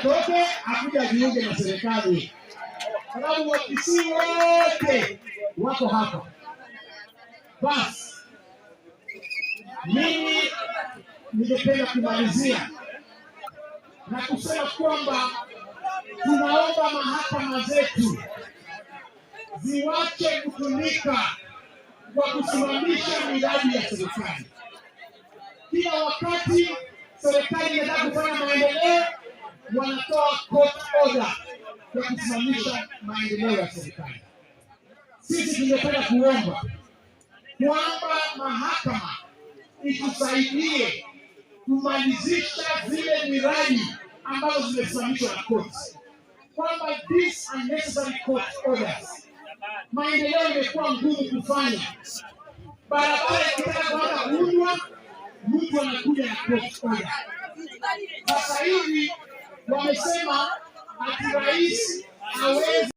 Atoke akuja ajiunge na serikali, sababu Wakisii wote wako hapa. Basi mimi ningependa kumalizia na kusema kwamba tunaomba mahakama zetu ziwache kutumika kwa kusimamisha miradi ya serikali. Kila wakati serikali inataka kufanya maendeleo, wanatoa court order ya kusimamisha maendeleo ya serikali. Sisi tungependa kuomba kwamba mahakama itusaidie kumalizisha zile miradi ambazo zimesimamishwa na court, kwamba these unnecessary court orders, maendeleo imekuwa ngumu kufanya. Barabara ikitaka kuanza kuundwa, mtu anakuja na court order. Sasa hivi wamesema ati rais hawezi